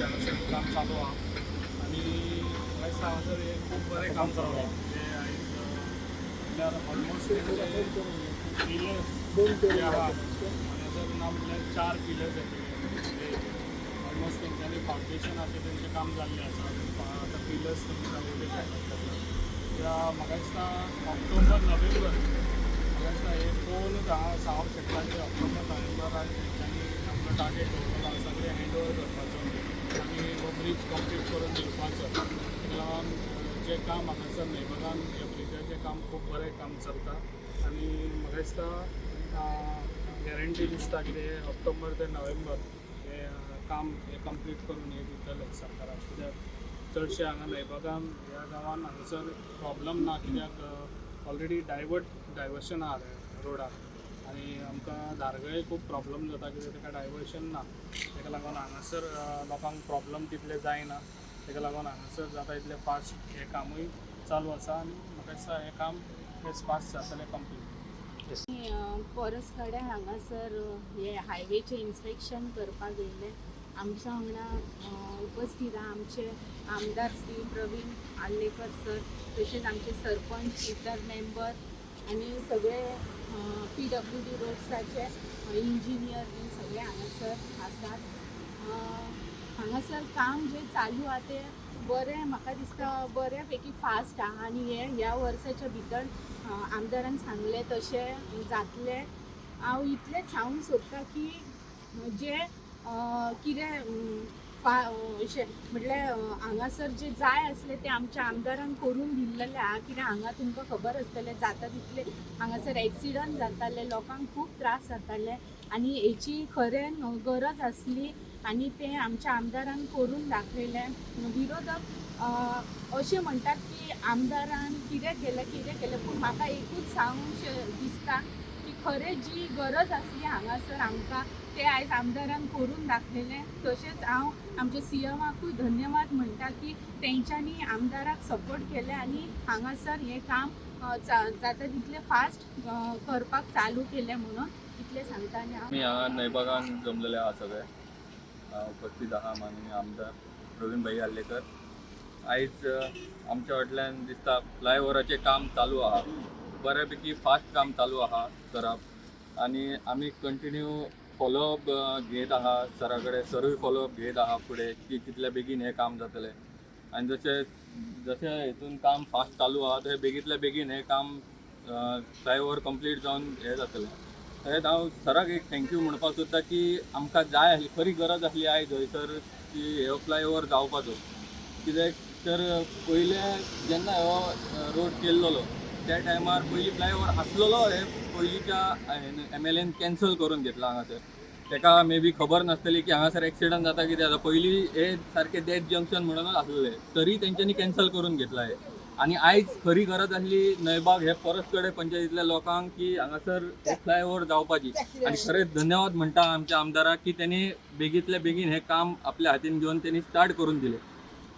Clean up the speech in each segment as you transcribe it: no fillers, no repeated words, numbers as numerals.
हांगासर काम चालू आहा आनी म्हाका दिसता हांगासर हें खूब बरें काम चालू आहा. म्हणजे आयज म्हणल्यार ऑलमोस्ट पिलर्स जे आहा, हांगासर ना म्हणल्यार चार पिलर्स येतले. म्हणजे ऑलमोस्ट तेंच्यांनी फावंडेशनाचें तेंचें काम जाल्लें आसा. आतां पिलर्स तेंकां उरले आसा. त्या म्हाका दिसता ऑक्टोबर नोव्हेंबर, म्हाका दिसता हे पळोवनूच हांव सांगूंक शकता की ऑक्टोबर नोव्हेंबरान तेंच्यांनी आपलो टार्गेट दवरलेलो आसा सगळें हँड ओवर करपाचो आनी हो ब्रीज कंप्लीट करून दिवपाचो. ताका लागून जें काम हांगासर न्हयबागान ह्या ब्रिजाचें काम खूब बरें काम चलता आनी म्हाका दिसता गॅरंटी दिसता कितें ऑक्टोबर ते नोव्हेंबर हें काम हें कंप्लीट करून हें दितले सरकाराक. कित्याक चडशे हांगा न्हयबागान ह्या गांवान हांगासर प्रॉब्लम ना, कित्याक ऑलरेडी डायवर्शन आहा रोडाक आनी आमकां धारगळे खूब प्रॉब्लम जाता, कित्याक ताका डायवर्शन ना. ताका लागून हांगासर लोकांक प्रॉब्लम तितले जायना. ताका लागून हांगासर जाता तितलें फास्ट हें कामूय चालू आसा आनी म्हाका दिसता हें काम हें फास्ट जातलें कंप्लीट. परस कडेन हांगासर हे हायवेचें इन्स्पेक्शन करपाक येयल्ले. आमच्या वांगडा उपस्थित आहा आमचे आमदार श्री प्रवीण आर्लेकर सर, तशेंच आमचे सरपंच, इतर मेंबर आनी सगळे पीडब्ल्यूडी रोड्साचे इंजिनियर बीन सगळे हांगासर आसात. हांगासर काम जें चालू आहा तें बरें म्हाका दिसता बऱ्या पैकी फास्ट आहा आनी हें ह्या वर्साच्या भितर आमदारान सांगलें तशें जातलें. हांव इतलेंच सांगूंक सोदता की जें कितें अशें म्हटल्यार हांगासर जें जाय आसलें तें आमच्या आमदारान करून दिल्लेलें आहा. कित्याक हांगा तुमकां खबर आसतलें, जाता तितले हांगासर एक्सिडंट जाताले, लोकांक खूब त्रास जाताले आनी हेची खरें गरज आसली आनी तें आमच्या आमदारान करून दाखयलें. विरोधक अशें म्हणटात की आमदारान कितें केलें, कितें केलें, पूण म्हाका एकूच सांगूंक दिसता की खरें जी गरज आसली हांगासर आमकां तें आयज आमदारान करून दाखयलें. तशेंच हांव आमच्या सीएमाकूय धन्यवाद म्हणटा की तेंच्यांनी आमदाराक सपोर्ट केलें आनी हांगासर हें काम जाता तितलें फास्ट करपाक चालू केलें म्हणून इतलें सांगता आनी हांव आमी हांगा न्हयबागान जमलेले आहा सगळे. उपस्थित आहा माननीय आमदार प्रवीण भाई आर्लेकर. आयज आमच्या फाटल्यान दिसता फ्लायओवराचें काम चालू आहा. बऱ्यापैकी फास्ट काम चालू आहा करप आनी आमी कंटिन्यू फॉलोअप घेत आहा सरा कडेन. सरूय फॉलोअप घेत आहा फुडें की कितल्या बेगीन हें काम जातलें आनी जशें जशें हितून काम फास्ट चालू आहा तशें बेगींतल्या बेगीन हें काम फ्लायओवर कंप्लीट जावन हें जातलें. तशेंच हांव सराक एक thank you म्हणपाक सोदता की आमकां जाय आसली, खरी गरज आसली आयज हयसर की हो फ्लायओवर जावपाचो. कित्याक तर पयलें जेन्ना हो रोड केल्लोलो त्या टायमार पयलीं फ्लायओवर आसलेलो, हे पयलींच्या एमएलएन कॅन्सल करून घेतला हांगासर. ताका मे बी खबर नासतली की हांगासर एक्सिडंट जाता, कितें जाता. पयलीं हे सारकें डेथ जंक्शन म्हणूनच आसलेलें, तरी तेंच्यांनी कॅन्सल करून घेतला हे. आनी आयज खरी गरज आसली न्हयबाग हे परस पंचायतींतल्या लोकांक की हांगासर हे फ्लायओवर जावपाची. आनी खरेंच धन्यवाद म्हणटा आमच्या आमदाराक की त्यांनी बेगींतल्या बेगीन हें काम आपल्या हातीन घेवन त्यांनी स्टार्ट करून दिलें.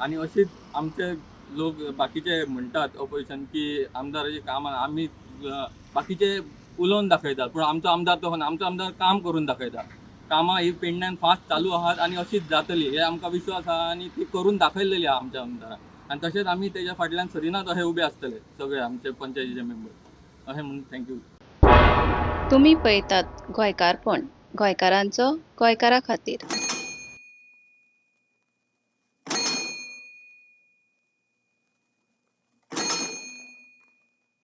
आनी अशीच आमचे लोक बाकीचे म्हणटात ऑपोजिशन की आमदाराची कामां आमी बाकीचे उलोवन दाखयतात, पूण आमचो आमदार तो ना. आमचो आमदार काम करून दाखयता. कामां ही पेडण्यान फास्ट चालू आहात आनी अशीच जातली हे आमकां विश्वास आहा आनी ती करून दाखयलेली आहा आमच्या आमदारान. आनी तशेंच आमी तेज्या फाटल्यान सरिनात अशे उबे आसतले सगळे आमचे पंचायतीचे मेंबर अशें म्हणून thank you. तुमी पळयतात गोंयकारपण, गोंयकारांचो गोंयकारा खातीर.